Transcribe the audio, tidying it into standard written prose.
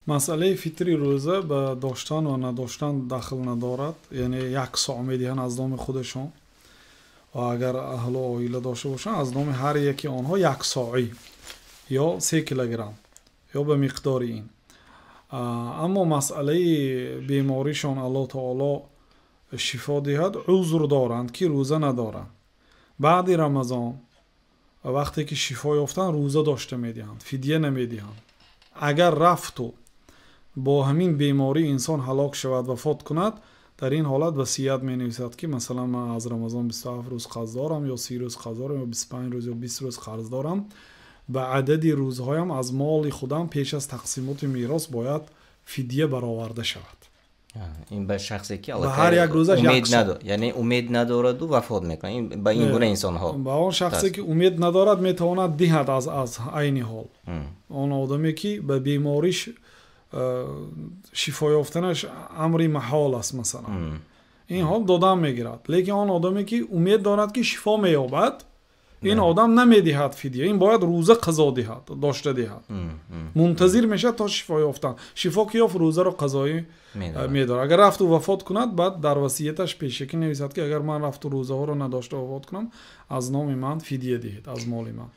Масъалаи фитри рӯза ба доштан ва надоштан дахл надорад. Яъне як со медиҳанд аз номи худашон ва агар аҳлу оила дошта бошанд, аз номи ҳар яки онҳо як соӣ ё 3 килограмм ё ба миқдори ин. Аммо масъалаи беморишон, Аллоҳ таоло шифо диҳад, узр доранд, ки рӯза надоранд. Баъди Рамазон вақте ки шифо ёфтанд, рӯза дошта медиҳанд, фидя намедиҳанд. Агар рафту бо ҳамин беморӣ инсон ҳалок шавад, вафот кунад, дар ин ҳолат васият менависад, ки масалан ман аз Рамазон 27 рӯз қарз дорам ё 30 рӯз қарз дорам ё 25 рӯз ё 20 рӯз қарз дорам, ба адади рӯзҳоям аз моли худам пеш аз тақсимоти мерос бояд фидя бароварда шавад. Ин ба шахсе ки ҳар як рӯзаш умед надорад, яъне умед надораду вафот мекунад, ин ба ин гуна инсонҳо. Ба он шахсе ки умед надорад, метавонад диҳад аз айни ҳол. Он одаме ки ба бемориш шифо ёфтанаш амри маҳол аст, масалан, ин ҳол додан мегирад. Лекин он одаме ки умед дорад, ки шифо меёбад, ин одам намедиҳад фидя, ин бояд рӯза қазо диҳад, дошта диҳад, мунтазир мешавад то шифо ёфтан. Шифо ки ёфт, рӯзаро қазоӣ медорад. Агар рафту вафот кунад, баъд дар васияташ пешакӣ нависад, ки агар ман рафту рӯзаҳоро надошта вафот кунам, аз номи ман фидя диҳед аз моли ман.